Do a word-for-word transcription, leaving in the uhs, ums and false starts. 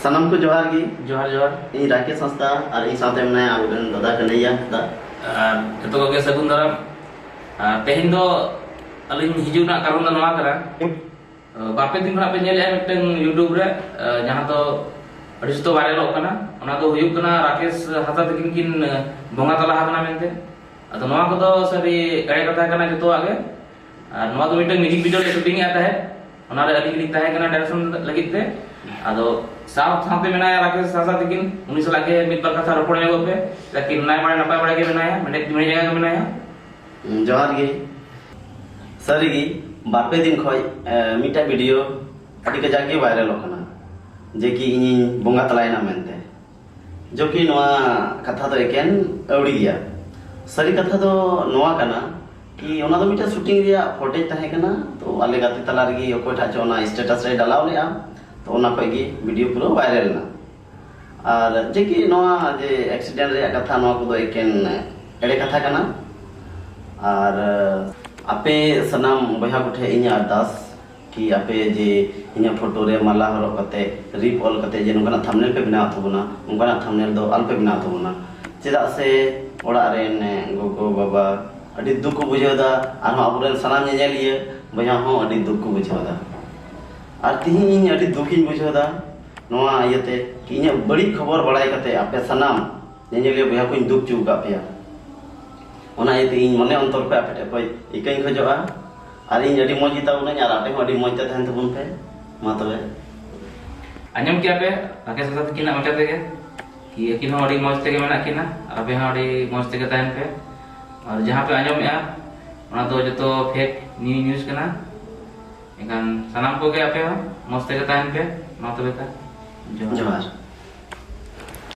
ᱥᱟᱱᱟᱢ ᱠᱚ ᱡᱚᱦᱟᱨ ᱜᱮ᱾ ᱡᱚᱦᱟᱨ, ᱡᱚᱦᱟᱨ᱾ ᱤᱧ ᱨᱟᱠᱮᱥ ᱦᱟᱸᱥᱫᱟ ᱟᱨ ᱤᱧ ᱥᱟᱶᱛᱮ ᱢᱮᱱᱟᱭᱟ ᱟᱵᱚᱨᱮᱱ ᱫᱟᱫᱟ ᱠᱟᱱᱟᱹᱭᱟ ᱦᱟᱸᱥᱫᱟ᱾ ᱟᱨ ᱡᱚᱛᱚ ᱠᱚᱜᱮ ᱥᱟᱹᱜᱩᱱ ᱫᱟᱨᱟᱢ᱾ ᱟᱨ ᱛᱮᱦᱮᱧ ᱫᱚ ᱟᱹᱞᱤᱧ ᱦᱤᱡᱩᱜ ᱨᱮᱱᱟᱜ ᱠᱟᱨᱚᱱ ᱫᱚ ᱱᱚᱣᱟ ᱠᱟᱱᱟ, ᱵᱟᱨ ᱯᱮ ᱫᱤᱱ ᱠᱷᱚᱱᱟᱜ ᱯᱮ ᱧᱮᱞᱮᱫᱼᱟ ᱢᱤᱫᱴᱟᱝ YouTube ᱨᱮ, ᱡᱟᱦᱟᱸ ᱫᱚ ᱟᱹᱰᱤ ᱥᱚᱠᱛᱚ ᱵᱷᱟᱭᱨᱟᱞᱚᱜ ᱠᱟᱱᱟ, ᱚᱱᱟ ᱫᱚ ᱦᱩᱭᱩᱜ ᱠᱟᱱᱟ ᱨᱟᱠᱮᱥ ᱦᱟᱸᱥᱫᱟ ᱛᱟᱹᱠᱤᱱ ᱠᱤᱱ ᱵᱚᱸᱜᱟ ᱛᱟᱞᱟ ᱟᱠᱟᱱᱟ ᱢᱮᱱᱛᱮ᱾ ᱟᱫᱚ ᱱᱚᱣᱟ ᱠᱚᱫᱚ ᱥᱟᱹᱨᱤ ᱮᱲᱮ ᱠᱟᱛᱷᱟ ᱠᱟᱱᱟ ᱡᱚᱛᱚᱣᱟᱜ ᱜᱮ᱾ ᱟᱨ ᱱᱚᱣᱟ ᱫᱚ ᱢᱤᱫᱴᱟᱝ ᱢᱤᱣᱡᱤᱠ ᱵᱷᱤᱰᱤᱭᱳ ᱞᱮ ᱥᱩᱴᱤᱝ ᱮᱫ ᱛᱟᱦᱮᱸᱫ, ᱚᱱᱟᱨᱮ ᱟᱹᱞᱤᱧ ᱜᱮᱞᱤᱧ ᱛᱟᱦᱮᱸ ᱠᱟᱱᱟ ᱰᱟᱭᱨᱮᱠᱥᱚᱱ ᱞᱟᱹᱜᱤᱫ ᱛᱮ᱾ ᱟᱫᱚ ᱥᱟᱶ ᱥᱟᱶᱛᱮ ᱢᱮᱱᱟᱭᱟ ᱨᱟᱠᱮᱥ ᱦᱟᱸᱥᱫᱟ ᱛᱟᱹᱠᱤᱱ, ᱩᱱᱤ ᱥᱟᱞᱟᱜ ᱜᱮ ᱢᱤᱫ ᱵᱟᱨ ᱠᱟᱛᱷᱟ ᱨᱚᱯᱚᱲ ᱧᱚᱜᱚᱜ ᱯᱮ᱾ ᱛᱟᱠᱤᱱ ᱱᱟᱭ ᱵᱟᱲᱟᱭ ᱱᱟᱯᱟᱭ ᱵᱟᱲᱟᱭ ᱜᱮ ᱢᱮᱱᱟᱭᱟ, ᱢᱮᱱᱟᱭ ᱡᱟᱭᱜᱟ ᱜᱮ ᱢᱮᱱᱟᱭᱟ᱾ ᱡᱚᱦᱟᱨ ᱜᱮ᱾ ᱥᱟᱹᱨᱤᱜᱮ, ᱵᱟᱨ ᱯᱮ ᱫᱤᱱ ᱠᱷᱚᱡ, ᱮ, ᱢᱤᱫᱴᱟᱝ ᱵᱷᱤᱰᱤᱭᱳ ᱟᱹᱰᱤ ᱠᱟᱡᱟᱠ ᱜᱮ ᱵᱷᱟᱭᱨᱟᱞᱚᱜ ᱠᱟᱱᱟ, ᱡᱮ ᱠᱤ ᱤᱧᱤᱧ ᱵᱚᱸᱜᱟ ᱛᱟᱞᱟᱭᱮᱱᱟ ᱢᱮᱱᱛᱮ᱾ ᱡᱚ ᱠᱤ ᱱᱚᱣᱟ ᱠᱟᱛᱷᱟ ᱫᱚ ᱮᱠᱮᱱ ᱟᱹᱣᱲᱤ ᱜᱮᱭᱟ᱾ ᱥᱟᱹᱨᱤ ᱠᱟᱛᱷᱟ ᱫᱚ ᱱᱚᱣᱟ ᱠᱟᱱᱟ ᱠᱤ ᱚᱱᱟ ᱫᱚ ᱢᱤᱫᱴᱮᱱ ᱥᱩᱴᱤᱝ ᱨᱮᱭᱟᱜ ᱯᱷᱚᱴᱮᱡᱽ ᱛᱟᱦᱮᱸ ᱠᱟᱱᱟ᱾ ᱛᱚ ᱟᱞᱮ ᱜᱟᱛᱮ ᱛᱟᱞᱟ ᱨᱮᱜᱮ ᱚᱠᱚᱭ ᱴᱷᱟᱜ ᱪᱚ ᱚᱱᱟ ᱥᱴᱮᱴᱟᱥ ᱨᱮ ᱰᱟᱞᱟᱣ ᱞᱮᱫᱼᱟ, ᱛᱚ ᱚᱱᱟ ᱠᱷᱚᱡ ᱜᱮ ᱵᱷᱤᱰᱤᱭᱳ ᱯᱩᱨᱟᱹ ᱵᱷᱟᱭᱨᱟᱞ ᱮᱱᱟ᱾ ᱟᱨ ᱡᱮ ᱠᱤ ᱱᱚᱣᱟ ᱡᱮ ᱮᱠᱥᱤᱰᱮᱱᱴ ᱨᱮᱭᱟᱜ ᱠᱟᱛᱷᱟ, ᱱᱚᱣᱟ ᱠᱚᱫᱚ ᱮᱠᱮᱱ ᱮᱲᱮ ᱠᱟᱛᱷᱟ ᱠᱟᱱᱟ᱾ ᱟᱨ ᱟᱯᱮ ᱥᱟᱱᱟᱢ ᱵᱚᱭᱦᱟ ᱠᱚᱴᱷᱮᱱ ᱤᱧᱟᱹᱜ ᱟᱨᱫᱟᱥ ᱠᱤ ᱟᱯᱮ ᱡᱮ ᱤᱧᱟᱹᱜ ᱯᱷᱳᱴᱳ ᱨᱮ ᱢᱟᱞᱟ ᱦᱚᱨᱚᱜ ᱠᱟᱛᱮ, ᱨᱤᱯ ᱚᱞ ᱠᱟᱛᱮ ᱡᱮ ᱱᱚᱝᱠᱟᱱᱟᱜ ᱛᱷᱟᱢᱵᱱᱮᱞ ᱯᱮ ᱵᱮᱱᱟᱣ ᱛᱟᱵᱚᱱᱟ, ᱚᱱᱠᱟᱱᱟᱜ ᱛᱷᱟᱢᱵᱱᱮᱞ ᱫᱚ ᱟᱞᱚᱯᱮ ᱵᱮᱱᱟᱣ ᱛᱟᱵᱚᱱᱟ᱾ ᱪᱮᱫᱟᱜ ᱥᱮ ᱚᱲᱟᱜ ᱨᱮᱱ ᱜᱚᱜᱚ ᱵᱟᱵᱟ ᱟᱹᱰᱤ ᱫᱩᱠ ᱠᱚ ᱵᱩᱡᱷᱟᱹᱣ ᱮᱫᱟ, ᱟᱨᱦᱚᱸ ᱟᱵᱚᱨᱮᱱ ᱥᱟᱱᱟᱢ ᱧᱮᱧᱮᱞᱤᱭᱟᱹ ᱵᱚᱭᱦᱟ ᱦᱚᱸ ᱟᱹᱰᱤ ᱫᱩᱠ ᱠᱚ ᱵᱩᱡᱷᱟᱹᱣ ᱮᱫᱟ᱾ ᱟᱨ ᱛᱤᱦᱤᱧ ᱤᱧ ᱟᱹᱰᱤ ᱫᱩᱠ ᱤᱧ ᱵᱩᱡᱷᱟᱹᱣ ᱮᱫᱟ ᱱᱚᱣᱟ ᱤᱭᱟᱹᱛᱮ ᱠᱤ ᱤᱧᱟᱹᱜ ᱵᱟᱹᱲᱤᱡ ᱠᱷᱚᱵᱚᱨ ᱵᱟᱲᱟᱭ ᱠᱟᱛᱮ ᱟᱯᱮ ᱥᱟᱱᱟᱢ ᱧᱮᱧᱮᱞᱤᱭᱟᱹ ᱵᱚᱭᱦᱟ ᱠᱚᱧ ᱫᱩᱠ ᱦᱚᱪᱚ ᱟᱠᱟᱫ ᱯᱮᱭᱟ᱾ ᱚᱱᱟ ᱤᱭᱟᱹᱛᱮ ᱤᱧ ᱢᱚᱱᱮ ᱚᱱᱛᱚᱨ ᱠᱷᱚᱱ ᱟᱯᱮ ᱴᱷᱮᱱ ᱠᱷᱚᱱ ᱤᱠᱟᱹᱧ ᱠᱷᱚᱡᱚᱜᱼᱟ᱾ ᱟᱨ ᱤᱧ ᱟᱹᱰᱤ ᱢᱚᱡᱽ ᱜᱮᱛᱟ ᱵᱚᱱᱟᱹᱧ, ᱟᱨ ᱟᱯᱮ ᱦᱚᱸ ᱟᱹᱰᱤ ᱢᱚᱡᱽ ᱛᱮ ᱛᱟᱦᱮᱱ ᱛᱟᱵᱚᱱ ᱯᱮ᱾ ᱢᱟ ᱛᱚᱵᱮ᱾ ᱟᱸᱡᱚᱢ ᱠᱮᱜᱼᱟ ᱯᱮ ᱨᱟᱠᱮᱥ ᱦᱟᱸᱥᱫᱟ ᱛᱟᱹᱠᱤᱱᱟᱜ ᱢᱚᱪᱟ ᱛᱮᱜᱮ ᱠᱤ ᱟᱹᱠᱤᱱ ᱦᱚᱸ ᱟᱹᱰᱤ ᱢᱚᱡᱽ ᱛᱮᱜᱮ ᱢᱮᱱᱟᱜ ᱠᱤᱱᱟ ᱟᱨ ᱟᱯᱮ ᱦᱚᱸ ᱟᱹᱰᱤ ᱢᱚᱡᱽ ᱛᱮᱜᱮ ᱛᱟᱦᱮᱱ ᱯᱮ᱾ ᱟᱨ ᱡᱟᱦᱟᱸ ᱯᱮ ᱟᱸᱡᱚᱢᱮᱜᱼᱟ, ᱚᱱᱟ ᱫᱚ ᱡᱚᱛᱚ ᱯᱷᱮᱠ ᱱᱤᱭᱩᱡᱽ ᱠᱟᱱᱟ᱾ ᱮᱱᱠᱷᱟᱱ ᱥᱟᱱᱟᱢ ᱠᱚᱜᱮ ᱟᱯᱮ ᱦᱚᱸ ᱢᱚᱡᱽ ᱛᱮᱜᱮ ᱛᱟᱦᱮᱱ ᱯᱮ᱾ ᱢᱟ ᱛᱚᱵᱮ ᱠᱷᱟᱱ ᱡᱚᱦᱟᱨ᱾ ᱡᱚᱦᱟᱨ᱾